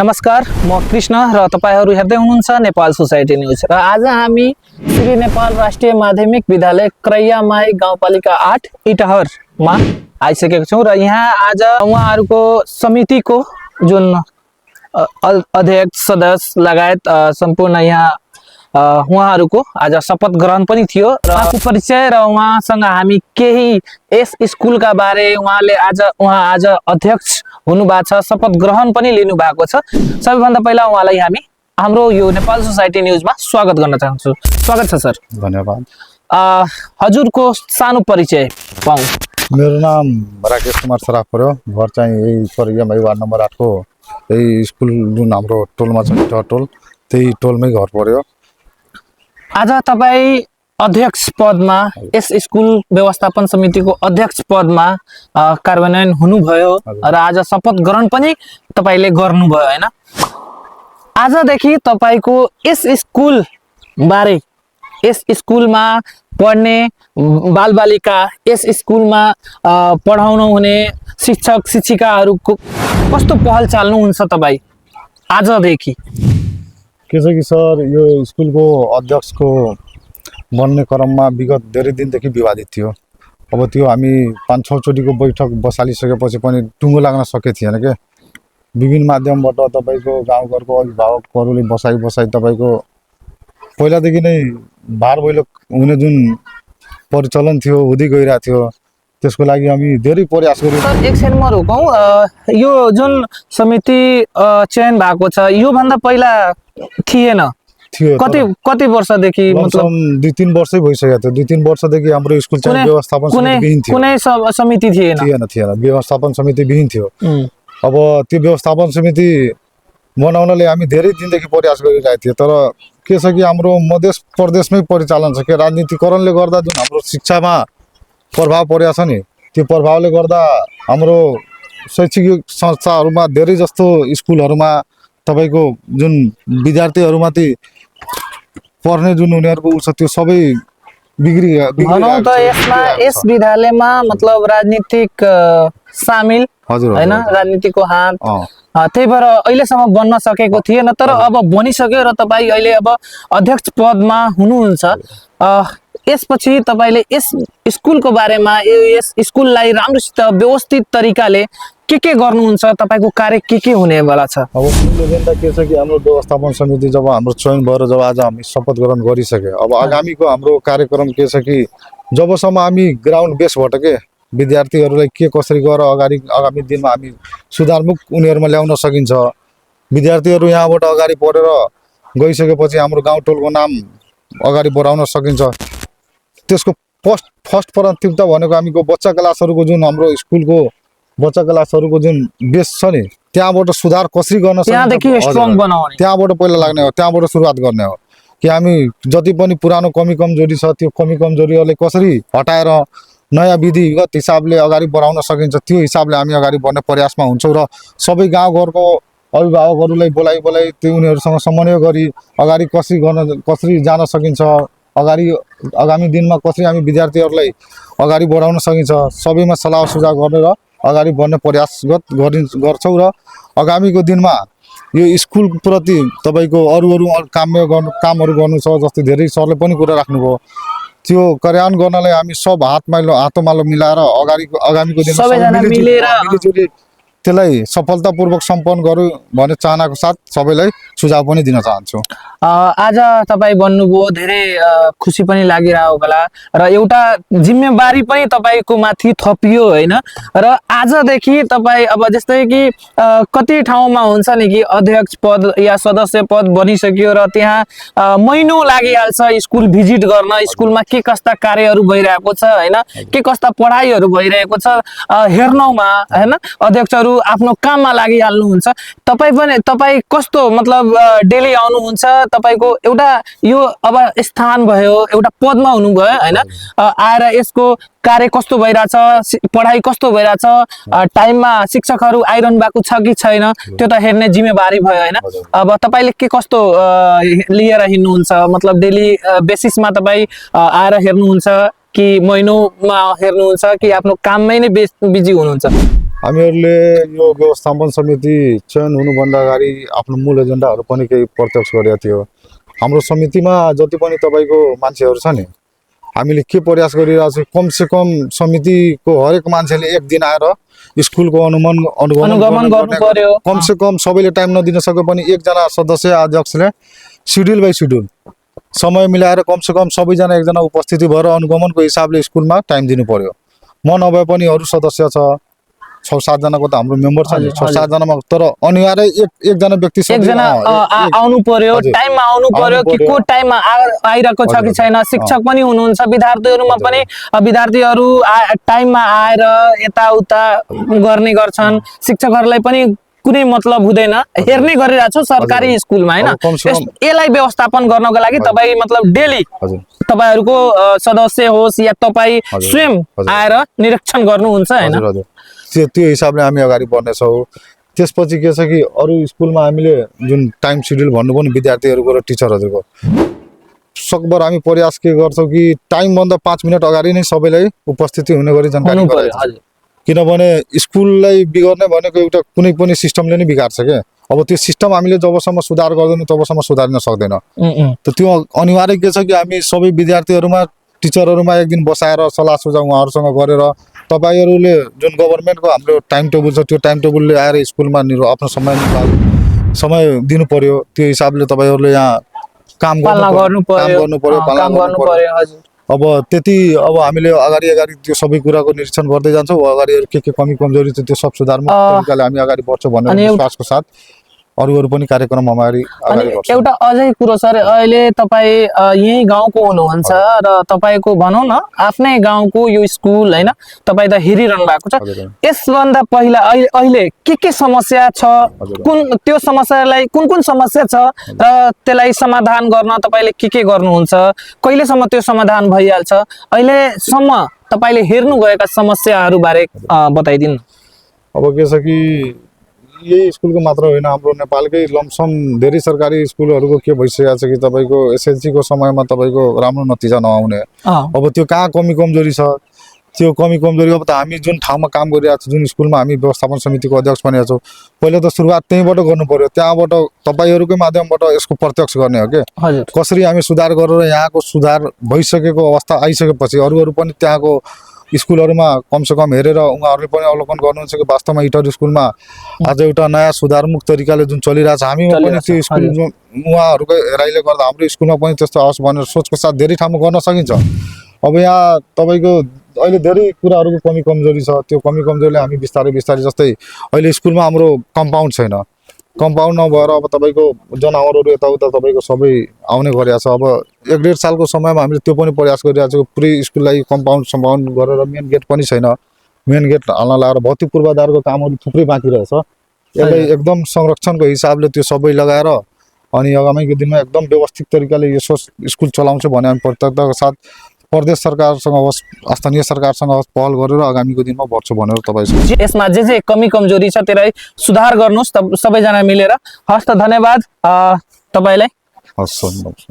नमस्कार, म कृष्ण र तपाईहरु हेर्दै हुनुहुन्छ नेपाल सोसाइटी न्यूज र आज हामी श्री नेपाल राष्ट्रिय माध्यमिक विद्यालय क्रैयामाई गाउँपालिका 8 इटहरमा आइसकेका छौं र यहाँ आज उहाँहरुको समितिको जुन अध्यक्ष सदस्य लगायत सम्पूर्ण यहाँ उहाँहरुको आज शपथ ग्रहण पनि थियो र उहाँको परिचय र उहाँसँग हामी केही यस स्कुलका बारे उहाँ आज अध्यक्ष हुनु भएको छ, शपथ ग्रहण पनि लिनु भएको छ। सबैभन्दा पहिला उहाँलाई हामी हाम्रो यो नेपाल सोसाइटी न्यूजमा स्वागत गर्न चाहन्छु। स्वागत छ सर। धन्यवाद। हजुरको सानो परिचय पाऊँ। मेरो नाम राकेश कुमार सराफ हो। घर चाहिँ यही क्रैयामाई वार्ड नम्बर 8 को यही स्कुल जुन हाम्रो टोलमा छ इटहर टोल, त्यही टोलमै घर पर्यो। आज तपाई अध्यक्ष पदमा यस स्कुल व्यवस्थापन समितिको अध्यक्ष पदमा कार्यान्वयन हुनुभयो र आज शपथ ग्रहण पनि तपाईले गर्नुभयो हैन। आजदेखि तपाईको यस स्कुल बारे, यस स्कुलमा पढ्ने बालबालिका, यस स्कुलमा पढाउन हुने शिक्षक शिक्षिकाहरुको कस्तो पहल चाल्नुहुन्छ तपाई आजदेखि? के छ कि सर, यो स्कुलको अध्यक्षको बन्ने क्रममा विगत धेरै दिनदेखि विवादित थियो। अब त्यो हामी 5-6 चोटिको बैठक बसालिसकेपछि पनि टुङ्गो लाग्न सके थिएन के। विभिन्न माध्यमबाट तपाईको गाउँघरको अभिभावकहरूले बसाई तपाईको पहिलादेखि नै भार भैलो हुने जुन परिचालन थियो हुँदै गइरहेको थियो, त्यसको लागि हामी धेरै प्रयास गर्यौं। सर एकछिन म रोकौं। यो जुन समिति चयन भएको छ यो भन्दा पहिला थिएन? थियो। कति वर्षदेखि? मतलब 2-3 वर्षै भइसक्यो थियो। 2-3 वर्षदेखि हाम्रो स्कुल चाहिँ व्यवस्थापन समिति विहीन थियो। कुनै समिति थिएन, व्यवस्थापन समिति विहीन थियो। अब त्यो व्यवस्थापन समिति बनाउनले हामी धेरै दिनदेखि प्रयास गरिरहेको थियौं। तर के छ कि हाम्रो मध्य प्रदेशमै परिचालन छ के, राजनीतिकरणले गर्दा जुन हाम्रो शिक्षामा प्रभाव परेको छ नि, त्यो प्रभावले गर्दा हाम्रो शैक्षिक संस्थाहरुमा धेरै जस्तो स्कुलहरुमा तपाईको जुन विद्यार्थीहरुमाथि पढ्ने जुन उनीहरुको छ त्यो सबै भनौं त यस विद्यालयमा मतलब राजनीतिक सामिल हैन, राजनीतिको हात। त्यही भएर अहिलेसम्म बन्न सकेको थिएन, तर अब बनिसक्यो र तपाई अहिले अब अध्यक्ष पदमा हुनुहुन्छ। यसपछि तपाईले यस स्कुलको बारेमा, यस स्कुललाई राम्रोसित व्यवस्थित तरिकाले के गर्नुहुन्छ? तपाईको कार्य के हुने वाला छ? अब एजेन्डा के छ कि हाम्रो व्यवस्थापन समिति जब हाम्रो चयन भएर जब आज हामी शपथ ग्रहण गरिसके, अब आगामीको हाम्रो कार्यक्रम के छ कि जबसम्म हामी ग्राउन्ड बेसबाट के विद्यार्थीहरूलाई के कसरी गरेर आगामी दिनमा हामी सुधारमुख उनीहरुमा ल्याउन सकिन्छ, विद्यार्थीहरू यहाँबाट अगाडि बढेर गइसकेपछि हाम्रो गाउँ टोलको नाम अगाडि बढाउन सकिन्छ, त्यसको फर्स्ट प्राथमिकता भनेको हामीको बच्चा क्लासहरुको जुन हाम्रो स्कुलको बच्चा क्लासहरुको जुन बेस छ नि, त्यहाँबाट सुधार कसरी गर्न सकिन्छ, त्यहाँदेखि स्ट्रङ बनाउने, त्यहाँबाट पहिला लाग्ने हो, त्यहाँबाट सुरुवात गर्ने हो कि हामी जति पनि पुरानो कमी कमजोरी छ त्यो कमी कमजोरीहरुलाई कसरी हटाएर नयाँ विधिगत हिसाबले अगाडि बढाउन सकिन्छ, त्यो हिसाबले हामी अगाडि बढ्ने प्रयासमा हुन्छौं र सबै गाउँघरको अभिभावकहरुलाई बोलाइ त्यो उनीहरुसँग समन्वय गरी अगाडि कसरी जान सकिन्छ, आगामी दिनमा कसरी हामी विद्यार्थीहरुलाई अगाडि बढाउन सकिन्छ, सबैमा सल्लाह सुझाव गरेर अगाडि बढ्ने प्रयास गर्छौं र आगामीको दिनमा यो स्कुल प्रति तपाईको अरु कामहरु गर्नु छ। जस्तै धेरै सरले पनि कुरा राख्नुभयो, त्यो कार्यान्वयन गर्नलाई हामी सब हातमालो मिलाएर आगामीको दिनमा सबैजना मिलेर त्यसलाई सफलतापूर्वक सम्पन्न गरौँ भन्ने चाहनाको साथ सबैलाई सुझाव पनि दिन चाहन्छु। आज तपाई बन्नुभयो, धेरै खुसी पनि लागिरहेको होला र एउटा जिम्मेवारी पनि तपाईको माथि थपियो हैन। र आजदेखि तपाई अब जस्तै कि कति ठाउँमा हुन्छ नि कि अध्यक्ष पद या सदस्य पद बनिसक्यो र त्यहाँ महिनौ लागिहाल्छ स्कुल भिजिट गर्न, स्कुलमा के कस्ता कार्यहरू भइरहेको छ हैन, के कस्ता पढाइहरू भइरहेको छ हेर्नमा हैन। अध्यक्षहरू आफ्नो काममा लागिहाल्नुहुन्छ। तपाई कस्तो मतलब डेली आउनुहुन्छ? तपाईको एउटा यो अब स्थान भयो, एउटा पदमा हुनुभयो हैन, आएर यसको कार्य कस्तो भइराछ, पढाइ कस्तो भइराछ, टाइममा शिक्षकहरू आइरहनु भएको छ कि छैन त्यो त हेर्ने जिम्मेवारी भयो हैन। अब तपाईले के कस्तो लिएर हिँड्नुहुन्छ? मतलब डेली बेसिसमा तपाई आएर हेर्नुहुन्छ कि महिनौमा हेर्नुहुन्छ कि आफ्नो काममै नै बिजी हुनुहुन्छ? हामीहरूले यो व्यवस्थापन समिति चयन हुनुभन्दा अगाडि आफ्नो मूल एजेन्डाहरू पनि केही प्रत्यक्ष गरेका थियो। हाम्रो समितिमा जति पनि तपाईँको मान्छेहरू छ नि, हामीले के प्रयास गरिरहेको छौँ, कमसेकम समितिको हरेक मान्छेले एक दिन आएर स्कुलको अनुगमन गर्नु पर्यो। कमसेकम सबैले टाइम नदिन सके पनि एकजना सदस्य अध्यक्षले सिड्युल बाई सिड्युल समय मिलाएर कमसेकम सबैजना एकजना उपस्थिति भएर अनुगमनको हिसाबले स्कुलमा टाइम दिनु पर्यो। म नभए पनि अरू सदस्य छ 6-7 जनाको त हाम्रो मेम्बर छ नि, 6-7 जनामा तर अनिवार्य एकजना व्यक्ति एकजना आउनु पर्यो, टाइममा आउनु पर्यो कि को टाइममा आइरहेको छ कि छैन। शिक्षक पनि हुनुहुन्छ, विद्यार्थीहरूमा पनि विद्यार्थीहरू टाइममा आएर यताउता गर्ने गर्छन्। शिक्षकहरूलाई पनि कुनै मतलब हुँदैन, हेर्ने गरिरहेको छ सरकारी स्कुलमा हैन। यसलाई व्यवस्थापन गर्नको लागि तपाईँ मतलब डेली तपाईहरूको सदस्य होस् या तपाईँ स्वयं आएर निरीक्षण गर्नुहुन्छ हैन। त्यो हिसाबले हामी अगाडि बढ्नेछौँ। त्यसपछि के छ कि अरू स्कुलमा हामीले जुन टाइम सिड्युल भन्नुभयो नि विद्यार्थीहरूको र टिचरहरूको, सकभर हामी प्रयास के गर्छौँ कि टाइमभन्दा 5 मिनट अगाडि नै सबैलाई उपस्थिति हुने गरी जानकारी गराउँछौँ। किनभने स्कुललाई बिगार्ने भनेको एउटा कुनै पनि सिस्टमले नै बिगार्छ क्या। अब त्यो सिस्टम हामीले जबसम्म सुधार गर्दैनौँ तबसम्म सुधार्न सक्दैन। त त्यो अनिवार्य के छ कि हामी सबै विद्यार्थीहरूमा टिचरहरूमा एक दिन बसाएर सल्लाह सुझाव उहाँहरूसँग गरेर तपाईँहरूले जुन गभर्मेन्टको हाम्रो टाइम टेबल छ त्यो टाइम टेबलले आएर स्कुलमा आफ्नो समय दिनु पर्यो। त्यो हिसाबले तपाईँहरूले यहाँ काम गर्नु पर्यो। अब त्यति अब हामीले अगाडि त्यो सबै कुराको निरीक्षण गर्दै जान्छौँ। अगाडि के कमी कमजोरी छ त्यो सब सुधारमा तरिकाले हामी अगाडि बढ्छौँ भन्ने विश्वासको साथ अरू पनि कार्यक्रम अगाडि बढ्छौँ। एउटा अझै कुरो सर, अहिले तपाईँ यही गाउँको हुनुहुन्छ र तपाईँको भनौँ न आफ्नै गाउँको यो स्कुल हैन, तपाईँ त हेरिरहनु भएको छ। यसभन्दा पहिला अहिले के समस्या छ, कुन त्यो समस्यालाई कुन समस्या छ र त्यसलाई समाधान गर्न तपाईँले के गर्नुहुन्छ, कहिलेसम्म त्यो समाधान भइहाल्छ, अहिलेसम्म तपाईँले हेर्नु गएका समस्याहरू बारे बताइदिनु। अब के छ कि यही स्कुलको मात्र होइन, हाम्रो नेपालकै लमसम धेरै सरकारी स्कुलहरूको के भइसकेको छ कि तपाईँको एसएलसीको समयमा तपाईँको राम्रो नतिजा नआउने। अब त्यो कहाँ कमी कमजोरी छ, त्यो कमी कमजोरी अब त हामी जुन ठाउँमा काम गरिरहेको छौँ, जुन स्कुलमा हामी व्यवस्थापन समितिको अध्यक्ष बनेका छौँ, पहिला त सुरुवात त्यहीँबाट गर्नु पर्यो। त्यहाँबाट तपाईँहरूकै माध्यमबाट यसको प्रत्यक्ष गर्ने हो कि कसरी हामी सुधार गरेर यहाँको सुधार भइसकेको अवस्था आइसकेपछि अरूहरू पनि त्यहाँको स्कुलहरूमा कमसेकम हेरेर उहाँहरूले पनि अवलोकन गर्नुहुन्छ कि वास्तवमा इटर स्कुलमा आज एउटा नयाँ सुधारमुख तरिकाले जुन चलिरहेछ, हामीमा पनि त्यो स्कुल उहाँहरूको हेराइले गर्दा हाम्रो स्कुलमा पनि त्यस्तो आओस् भनेर सोचको साथ धेरै ठाउँमा गर्न सकिन्छ। अब यहाँ तपाईँको अहिले धेरै कुराहरूको कमी कमजोरी छ। त्यो कमी कमजोरीले हामी बिस्तारै जस्तै अहिले स्कुलमा हाम्रो कम्पाउन्ड छैन। कम्पाउन्ड नभएर अब तपाईँको जनावरहरू यताउता तपाईँको सबै आउने गरेको छ। अब 1-1.5 सालको समयमा हामीले त्यो पनि प्रयास गरिरहेको छौँ। पुरै स्कुललाई कम्पाउन्ड गरेर मेन गेट पनि छैन, मेन गेट हाल्न लगाएर भौतिक पूर्वाधारको कामहरू थुप्रै बाँकी रहेछ। यसलाई एकदम संरक्षणको हिसाबले त्यो सबै लगाएर अनि आगामीको दिनमा एकदम व्यवस्थित तरिकाले यो स्कुल चलाउँछ भने हामी प्रत्यक्षका साथ प्रदेश सरकारसँग होस् स्थानीय सरकारसँग होस् पहल गरेर आगामीको दिनमा बढ्छु भनेर तपाईँ यसमा जे कमी कमजोरी छ त्यसलाई सुधार गर्नुहोस् सबैजना मिलेर। हस् त, धन्यवाद तपाईँलाई। हस्।